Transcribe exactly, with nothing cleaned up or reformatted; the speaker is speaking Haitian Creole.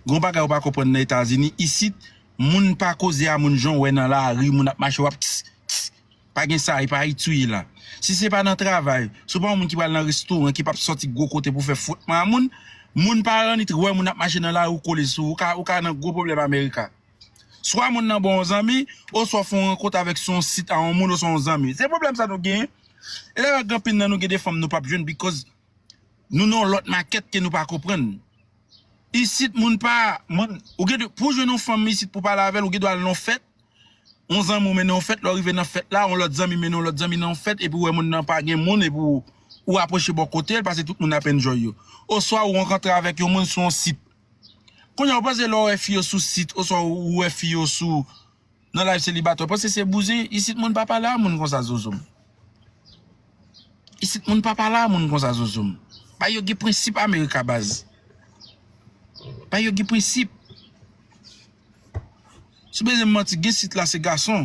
Gon bagay ou pa konprann nan Etazini, isit, moun pa koze a moun jan w wè nan lari, moun ap mache, w ap ks, ks. Pa gen sa, e pa Ayiti w ye la. Si se pa nan travay, si w pa yon moun ki pral nan restoran, ki p ap sòti gwo kote pou fè fwotman a moun, moun pa rann it wè moun ap mache nan lari, ou kole sou, ou ka, ou ka nan gwo pwoblèm Amerika. Swa moun nan ba w zanmi, oswa w fè yon rankont avèk sou yon sit a yon moun oswa yon zanmi. Se pwoblèm sa nou genyen. E lè w wè gen anpil nan nou gen de fanm nou p ap jwenn because nou nan yon lòt makèt ke nou pa konprann. Isit moun pa, moun, ou gen de, pou jwenn yon fanm isit pou pale avè l, ou gen dwa al nan yon fèt, yon zanmi w mennen yon fèt, lè w rive nan fèt la, yon lòt zanmi mennen yon lòt zanmi nan yon fèt, epi w wè moun nan pa gen moun, epi w, ou apwoche bò kote l, paske tout moun ap enjoy yo. Oswa ou rankontre avèk yon moun sou yon sit. Kounye a, ou panse lè w wè fi yo sou sit, oswa ou wè fi yo sou, nan live selibatè, ou panse se bouzen, isit moun pa pale a moun konsa, zozo m. Isit moun pa pale a moun konsa, zozo m. Bay yo gen prensip Amerika, baz. Bay yo gen prensip. Si w bezwen m manti, gen sit la se gason.